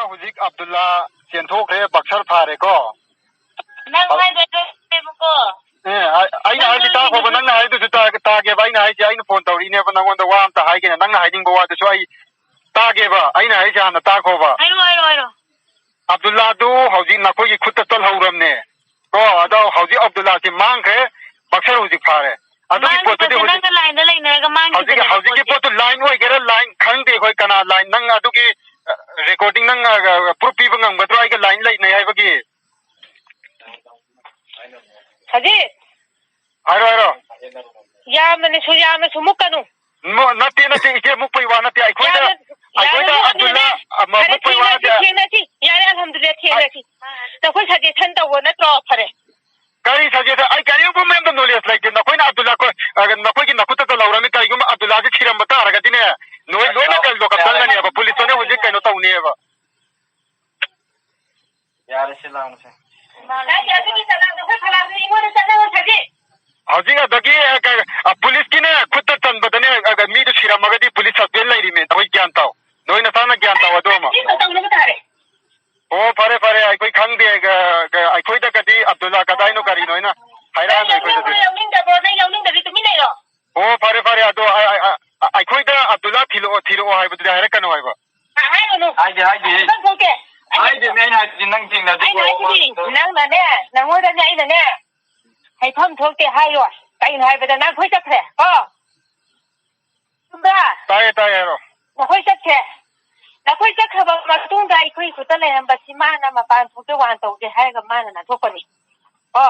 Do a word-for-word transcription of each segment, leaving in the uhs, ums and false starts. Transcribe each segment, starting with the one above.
ꯍꯧꯖꯤꯛ ꯑꯕꯗꯨꯜꯂꯥ ꯆꯦꯟꯊꯣꯛꯈ꯭ꯔꯦ, ꯕꯛꯁꯔ ꯐꯥꯔꯦꯀꯣ꯫ ꯅꯪ ꯍꯥꯏꯗꯣ ꯑꯩ ꯂꯣꯏꯔꯦꯕꯀꯣ꯫ ꯑꯦ, ꯑꯩ-, ꯑꯩꯅ ꯅꯪ ꯍꯥꯏꯗꯤ ꯇꯥꯈꯣꯕ, ꯍꯥꯏꯗꯣ ꯅꯪꯅ ꯍꯥꯏꯗꯨꯁꯨ ꯇꯥ-, ꯇꯥꯒꯦꯕ꯫ ꯑꯩꯅ ꯍꯥꯏꯁꯦ, ꯑꯩꯅ ꯐꯣꯟ ꯇꯧꯔꯛꯏꯅꯦꯕ, ꯅꯪꯉꯣꯟꯗ ꯋꯥ ꯑꯝꯇ ꯍꯥꯏꯒꯦꯅ, ꯅꯪꯅ ꯍꯥꯏꯅꯤꯡꯕ ꯋꯥꯗꯨꯁꯨ ꯑꯩ ꯇꯥꯒꯦꯕ꯫ ꯑꯩꯅ ꯍꯥꯏꯁꯦ ꯍꯥꯟꯅ ꯇꯥꯈꯣꯕ꯫ ꯍꯥꯏꯔꯣ, ꯍꯥꯏꯔꯣ, ꯍꯥꯏꯔꯣ꯫ ꯑꯕꯗꯨꯜꯂꯥꯗꯨ ꯍꯧꯖꯤꯛ ꯅꯈꯣꯏꯒꯤ ꯈꯨꯠꯇ ꯆꯠꯍꯧꯔꯕꯅꯦ꯫ ꯀꯣ, ꯑꯗꯣ ꯍꯧꯖꯤꯛ ꯑꯕꯗꯨꯜꯂꯥꯁꯤ ꯃꯥꯡꯈ꯭ꯔꯦ, ꯕꯛꯁꯔ ꯍꯧꯖꯤꯛ ꯐꯥꯔꯦ꯫ ꯑꯗꯨꯒꯤ ꯃꯥꯡꯈꯤꯕꯁꯦ ꯄꯣꯠꯇꯨꯗꯤ ꯍꯧꯖꯤꯛ ꯅꯪꯅ ꯂꯥꯏꯟꯗ ꯂꯩꯅꯔꯒ ꯍꯧꯖꯤꯛ, ꯃꯥꯡꯈꯤꯕꯅꯦꯕ ꯍꯧꯖꯤꯛꯀꯤ ꯄꯣꯠꯁꯦ꯫ ꯄꯣꯠꯇꯨ ꯂꯥꯏꯟ ꯑꯣꯏꯒꯦꯔꯥ, ꯂꯥꯏꯟ ꯈꯪꯗꯦ ꯑꯩꯈꯣꯏ ꯀꯅꯥ ꯂꯥꯏꯟ, ꯅꯪ ꯑꯗꯨꯒꯤ, ꯑ, ꯔꯦꯀꯣꯔꯗꯤꯡ ꯅꯪ, ꯑ, ꯑ, ꯄ꯭ꯔꯨꯐ ꯄꯤꯕ ꯉꯝꯒꯗ꯭ꯔꯣ ꯑꯩꯒ ꯂꯥꯏꯟ ꯂꯩꯅꯩ ꯍꯥꯏꯕꯒꯤ? ꯁꯖꯤꯠ! ꯍꯥꯏꯔꯣ, ꯍꯥꯏꯔꯣ꯫ ꯌꯥꯝꯅꯁꯨ, ꯌꯥꯝꯅꯁꯨ ꯃꯨꯛꯀꯅꯨ꯫ ꯅꯣ-, ꯅꯠꯇꯦ, ꯅꯠꯇꯦ, ꯏꯆꯦ, ꯃꯨꯛꯄꯩ ꯋꯥ ꯅꯠꯇꯦ꯫ ꯑꯩꯈꯣꯏꯗ, ꯌꯥꯝꯅ, ꯑꯩꯈꯣꯏꯗ ꯌꯥꯝꯅ ꯑꯕꯗꯨꯜꯂꯥ, ꯃꯨꯛꯑꯅꯨꯅꯦ꯫ ꯑꯃ, ꯐꯔꯦ, ꯃꯨꯛꯄꯩ ꯋꯥ ꯊꯦꯡꯅꯁꯤ, ꯅꯠꯇꯦ꯫ ꯊꯦꯡꯅꯁꯤ꯫ ꯌꯥꯔꯦ, ꯑꯜꯍꯝꯗꯨꯂꯤꯜꯂꯥ, ꯊꯦꯡꯅꯁꯤ꯫ ꯅꯈꯣꯏ ꯁꯖꯦꯁꯟ ꯇꯧꯕ ꯅꯠꯇ꯭ꯔꯣ? ꯐꯔꯦ꯫ ꯀꯔꯤ ꯁꯖꯦꯁꯟ? ꯑꯩ ꯀꯔꯤꯒꯨꯝꯕ ꯑꯝꯇ ꯅꯣꯂꯦꯖ ꯂꯩꯇꯦ꯫ ꯅꯈꯣꯏꯅ ꯑꯕꯗꯨꯜꯂꯥ ꯈꯣꯏ-, ꯑ, ꯅꯈꯣꯏꯒꯤ ꯅꯈꯨꯠꯇ ꯂꯧꯔꯝꯃꯤ꯫ ꯀꯔꯤꯒꯨꯝꯕ ꯑꯕꯗꯨꯜꯂꯥꯁꯦ ꯊꯤꯔꯝꯕ ꯇꯥꯔꯒꯗꯤꯅꯦ, ꯅꯣꯏ ꯂꯣꯏꯅ ꯀ-, ꯂꯣꯀꯞ ꯆꯪꯒꯅꯦꯕ꯫ ꯄꯨꯂꯤꯁꯇꯅꯦ ꯍꯧꯖꯤꯛ ꯀꯩꯅꯣ ꯇꯧꯅꯦꯕ꯫ ꯌꯥꯔꯦ, ꯁꯤ ꯂꯥꯡꯕꯁꯦ꯫ ꯅꯠꯇꯦ, ꯑꯗꯨꯒꯤ ꯆꯠꯂꯝꯗꯣ ꯑꯩꯈꯣꯏ ꯐꯂꯥꯡꯗꯣ ꯑꯩꯉꯣꯟꯗ ꯆꯠꯅꯕ ꯁꯥꯖꯤ꯫ ꯍꯧꯖꯤꯛ ꯑꯗꯒꯤ, ꯑ, ꯀ-, ꯑ, ꯄꯨꯂꯤꯁꯀꯤꯅꯦ ꯈꯨꯠꯇ ꯆꯟꯕꯗꯅꯦ, ꯑ, ꯃꯤꯗꯨ ꯁꯤꯔꯝꯃꯒꯗꯤ ꯄꯨꯂꯤꯁ ꯁꯁꯄꯦꯟ ꯂꯩꯔꯤꯃꯦ꯫ ꯅꯈꯣꯏ ꯒ꯭ꯌꯥꯟ ꯇꯥꯎ꯫ ꯅꯣꯏ ꯅꯁꯥꯅ ꯒ꯭ꯌꯥꯟ ꯇꯥꯎ ꯑꯗꯨ ꯑꯃ꯫ ꯀꯩꯅꯣ ꯇꯧꯅꯕ ꯇꯥꯔꯦ꯫ ꯑꯣ, ꯐꯔꯦ, ꯐꯔꯦ, ꯑꯩꯈꯣꯏ ꯈꯪꯗꯦ꯫ ꯑ, ꯀ-, ꯑꯩꯈꯣꯏꯗꯒꯗꯤ ꯑꯕꯗꯨꯜꯂꯥ ꯀꯗꯥꯏꯅꯣ ꯀꯔꯤꯅꯣ ꯍꯥꯏꯅ ꯅꯪ ꯍꯥꯏꯔꯛꯑꯅꯨ ꯑꯩꯈꯣꯏꯗꯗꯤ꯫ ꯌꯥꯎꯅꯤꯡꯕ꯭ꯔꯣ, ꯌꯥꯎꯅꯤꯡꯗꯕ꯭ꯔꯣ? ꯅꯪ ꯌꯥꯎꯅꯤꯡꯗꯕꯗꯤ ꯇꯨꯃꯤꯟ ꯂꯩꯔꯣ꯫ ꯑꯣ, ꯐꯔꯦ, ꯐꯔꯦ, ꯑꯗꯣ ꯑ-, ꯑ-, ꯑ-, ꯑꯩꯈꯣꯏꯗ ꯑꯕꯗꯨꯜꯂꯥ ꯊꯤꯔꯛꯑꯣ, ꯊꯤꯔꯛꯑꯣ ꯍꯥꯏꯕꯗꯨꯗꯤ ꯍꯥꯏꯔꯛꯀꯅꯨ ꯍꯥꯏꯕ꯫ ꯍꯥꯏꯔꯨꯅꯨ꯫ ꯍꯥꯏꯗꯦ, ꯍꯥꯏꯗꯦ꯫ ꯍꯥꯏꯐꯝ ꯊꯣꯛꯇꯦ꯫ ꯍꯥꯏꯗꯦꯃꯤ, ꯑꯩꯅ ꯍꯥꯏꯗꯤ ꯅꯪ ꯊꯦꯡꯅꯗ꯭ꯔꯤꯕꯣ? ꯑꯩꯅ ꯍꯥꯏꯁꯤꯗꯤ, ꯅꯪꯅꯅꯦ, ꯅꯉꯣꯟꯗꯅꯦ ꯑꯩꯅꯅꯦ, ꯍꯥꯏꯐꯝ ꯊꯣꯛꯇꯦ ꯍꯥꯏꯔꯣꯏ꯫ ꯀꯩꯅꯣ ꯍꯥꯏꯕꯗ ꯅꯈꯣꯏ ꯆꯠꯈ꯭ꯔꯦ, ꯀꯣ? ꯆꯨꯝꯕ꯭ꯔꯥ? ꯇꯥꯏꯌꯦ, ꯇꯥꯏꯌꯦ, ꯍꯥꯏꯔꯣ꯫ ꯅꯈꯣꯏ ꯆꯠꯈ꯭ꯔꯦ꯫ ꯅꯈꯣꯏ ꯆꯠꯈ꯭ꯔꯕ ꯃꯇꯨꯡꯗ ꯑꯩꯈꯣꯏ ꯈꯨꯠꯇ ꯂꯩꯔꯝꯕꯁꯤ ꯃꯥꯅ ꯃꯄꯥꯟ ꯊꯣꯛꯇꯦ, ꯋꯥꯟ ꯇꯧꯗꯦ ꯍꯥꯏꯔꯒ ꯃꯥꯅ ꯅꯥꯟꯊꯣꯛꯄꯅꯤ꯫ ꯀꯣ?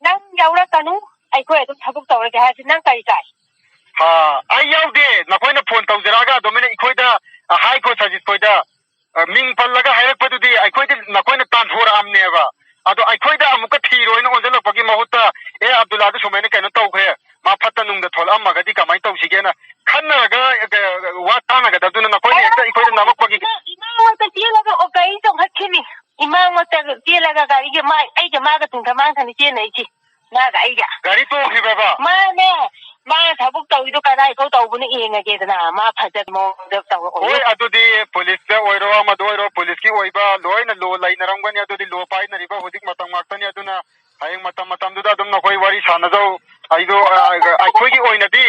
ꯅꯪ ꯌꯥꯎꯔꯛꯀꯅꯨ, ꯑꯩꯈꯣꯏ ꯑꯗꯨꯝ ꯊꯕꯛ ꯇꯧꯔꯒꯦ ꯍꯥꯏꯔꯗꯤ ꯅꯪ ꯀꯔꯤ ꯇꯥꯏ? ꯍꯥ, ꯑꯩ ꯌꯥꯎꯗꯦ꯫ ꯅꯈꯣꯏꯅ ꯐꯣꯟ ꯇꯧꯖꯔꯛꯑꯒ ꯑꯗꯨꯃꯥꯏꯅ ꯑꯩꯈꯣꯏꯗ, ꯑ, ꯍꯥꯏꯈꯣ ꯁꯖꯤꯠ ꯈꯣꯏꯗ, ꯑ, ꯃꯤꯡ ꯄꯜꯂꯒ ꯍꯥꯏꯔꯛꯄꯗꯨꯗꯤ ꯑꯩꯈꯣꯏꯗꯤ ꯅꯈꯣꯏꯅ ꯇꯥꯟꯊꯣꯔꯛꯑꯝꯅꯦꯕ꯫ ꯑꯗꯣ ꯑꯩꯈꯣꯏꯗ ꯑꯃꯨꯛꯀ ꯊꯤꯔꯣꯏꯅ ꯑꯣꯟꯁꯤꯜꯂꯛꯄꯒꯤ ꯃꯍꯨꯠꯇ, "ꯑꯦ, ꯑꯕꯗꯨꯜꯂꯥꯗꯨ ꯁꯨꯃꯥꯏꯅ ꯀꯩꯅꯣ ꯇꯧꯈ꯭ꯔꯦ, ꯃꯥ ꯐꯠꯇ ꯅꯨꯡꯗ ꯊꯣꯛꯂꯛꯑꯝꯃꯒꯗꯤ ꯀꯃꯥꯏꯅ ꯇꯧꯁꯤꯒꯦꯅ" ꯈꯟꯅꯔꯒ, ꯑ, ꯋꯥ ꯇꯥꯟꯅꯒꯗꯕꯗꯨꯅ ꯅꯈꯣꯏꯅ ꯍꯦꯛꯇ ꯑꯩꯈꯣꯏꯗ ꯅꯝꯃꯛꯄꯒꯤ꯫ ꯏꯃꯥ ꯍꯣꯏꯗ ꯆꯦꯜꯂꯒ, ꯑꯣ, ꯒꯥꯔꯤ ꯇꯣꯡꯈꯠꯈꯤꯅꯤ꯫ ꯏꯃꯥ ꯍꯣꯏꯗ ꯆꯦꯜꯂꯒ ꯒꯥꯔꯤꯒꯤ ꯃꯥ, ꯑꯩꯒ ꯃꯥꯒ ꯇꯨꯡꯗ ꯃꯥꯡꯊꯅꯤ ꯆꯦꯟꯅꯩꯁꯤ꯫ ꯃꯥꯒ ꯑꯩꯒ꯫ ꯒꯥꯔꯤ ꯇꯣꯡꯈꯤꯕ꯭ꯔꯕ? ꯃꯥꯅꯦ꯫ ꯃꯥꯅ ꯊꯕꯛ ꯇꯧꯔꯤꯗꯣ ꯀꯗꯥꯏ ꯐꯥꯎ ꯇꯧꯕꯅꯣ ꯌꯦꯡꯉꯒꯦꯗꯅ, ꯃꯥ ꯐꯖꯕ ꯃꯑꯣꯡꯗ ꯇꯧꯔꯛꯑꯣ꯫ ꯍꯣꯏ, ꯑꯗꯨꯗꯤ ꯄꯨꯂꯤꯁꯇ ꯑꯣꯏꯔꯣ, ꯑꯃꯗ ꯑꯣꯏꯔꯣ, ꯄꯨꯂꯤꯁꯀꯤ ꯑꯣꯏꯕ ꯂꯣꯏꯅ ꯂꯣ ꯂꯩꯅꯔꯝꯒꯅꯤ꯫ ꯑꯗꯨꯗꯤ ꯂꯣ ꯄꯥꯏꯅꯔꯤꯕ ꯍꯧꯖꯤꯛ ꯃꯇꯝ ꯉꯥꯛꯇꯅꯤ꯫ ꯑꯗꯨꯅ ꯍꯌꯦꯡ ꯃꯇꯝ ꯃꯇꯝꯗꯨꯗ ꯑꯗꯨꯝ ꯅꯈꯣꯏ ꯋꯥꯔꯤ ꯁꯥꯟꯅꯖꯧ꯫ ꯑꯩꯗꯣ, ꯑ, ꯑꯩꯈꯣꯏꯒꯤ ꯑꯣꯏꯅꯗꯤ